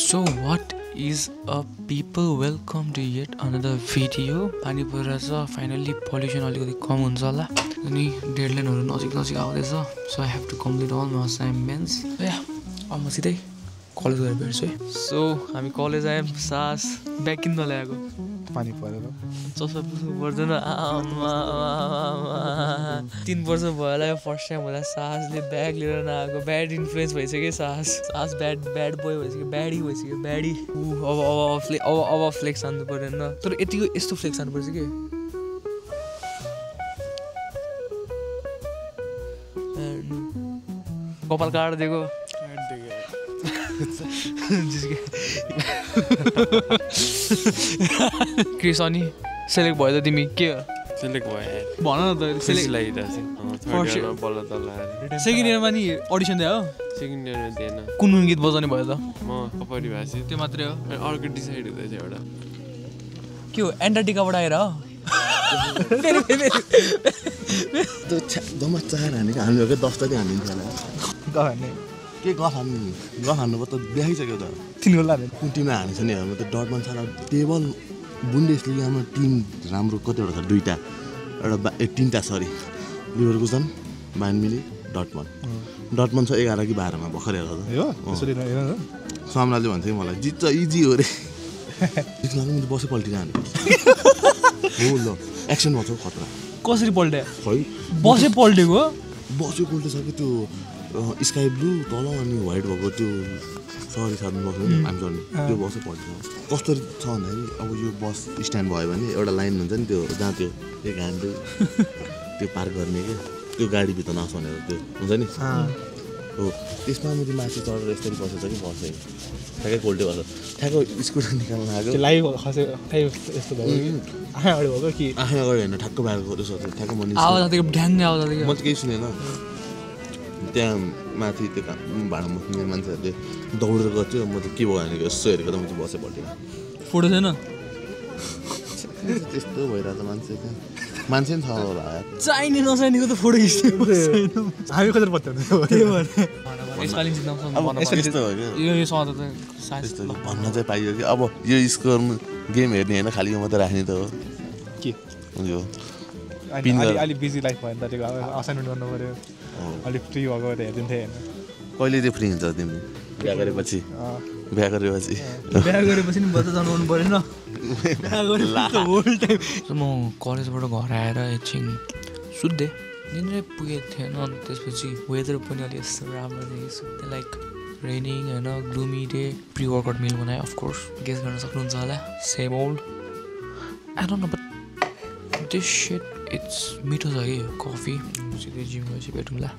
So what is up people, welcome to yet another video. पानी परिरहेछ finally pollution अलिकति कम हुन्छ होला अनि डेडलाइनहरु नजिक आउँदैछ so I have to complete all my assignments अब म सिधै कलेज गएर भेट्छु है सो हामी कलेज आयौँ सास ब्याग किन्न ल्याएको पानी परेर चस्मा पुस्नु पर्दैन 3 वर्ष भयो होला फर्स्ट टाइम होला सासले ब्याग लिएर नआएको ब्याड इन्फ्लुएन्स भइसक्यो सास ब्याड बोय भइसक्यो ब्याडी अब फ्लेक्स हान्नु पर्दैन तर यस्तो फ्लेक्स हान्नुपर्छ कि कपाल काटिदिएको क्रिस अनि सेलेक्ट भयो त तिमी के सेलेक्ट भयो भन न त सेलेक्ट लागिरहेको छ बल्ल तल सेकेन्ड इयरमा नि अडिसन दियो सेकेन्ड इयरमा दिएन कुन गीत बजाउने भयो त म कपरी भाषी त्यो मात्रै हो अनि अर्को डिसाइड हुँदैछ एउटा के हो एन्टार्टिकाबाट आएर हो त्यो जम्मा चार हानेको हामी हो क्या 10 तरी हानिन्छ होला के गफ हान्नु त देखाइसक्यो त तिनीहरू लाने कुन टिमले हानेछ नि हाम्रो त डटमन छ टेबल बुन्डेसलिगामा टिम राम्रो कतिवटा छ दुईटा एउटा 3टा सरी लिभरकुसन बायर्न म्युनिख डटमन छ 11 कि 12 मा भर्खर हेर्दा त सामराले भन्छ कि मलाई जित्छ इजी हो रे जित्न पनि बसे पल्टिन हाने हो ल एक्सन भन्छ खतरा कसरी पल्ट्या खै बसे पल्टेको पल्टिसक्यो त्यो स्काई ब्लू तल अनि व्हाइट भएको त्यो सरी सार्नु बस्नु हामी चढ्ने त्यो बसै पल्टिन्छ कस्तो छ भन्दाखेरि अब यो बस स्ट्यान्ड भयो भने एउटा लाइन हुन्छ नि त्यो जहाँ त्यो एक ह्यान्ड त्यो पार्क गर्ने के त्यो गाडीभित्र नस भनेर त्यो हुन्छ नि हो त्यसमा मैले माथि चढेर यसरी बसेछ कि बसेँ ठ्याक्कै कोल्टे बस्छ ठ्याक्कै स्कुटर निकाल्न आएको आँखा अगाडि होइन ठ्याक्क भएको त्यसो ठ्याक्क म चाहिँ केही सुनेन त्यहाँ माथि त्यो भाडा मुख्ने मान्छेहरूले दौडेर गर्थ्यो म त के भयो भनेको यसो हेरेको त म चाहिँ बसेँ पल्टिन फोटो छैन त्यस्तो भइरहेको मान्छे त्यहाँ मान्छे पनि छ होला चाहिने नचाहिनेको त फोटो खिच्नु हामी कति भन्न चाहिँ पाइयो कि अब यो स्कोर गेम हेर्ने होइन खालि मात्रै राख्ने त हो के यो अलिक बिजी लाइफ भयो नि त असाइनमेन्ट गर्नु पऱ्यो अलिक फ्री भएको हेरिदिन्थेँ होइन कहिले चाहिँ फ्री हुन्छ तिमी बिहा गरेपछि नि बच्चा जन्माउनु परेन म कलेजबाट घर आएर एकछिन सुत्दै निन्द्रै पुगेको थिएन अनि त्यसपछि वेदर पनि अलिक यस्तो राम्रो देखेको लाइक रेनिङ होइन ग्लुमी डे प्री वर्कआउट मिल बनायो अफकोर्स गेस गर्न सक्नुहुन्छ होला same old I don't know but this shit it's मिठो छ कि कफी सिधै जिम गएपछि भेटौँला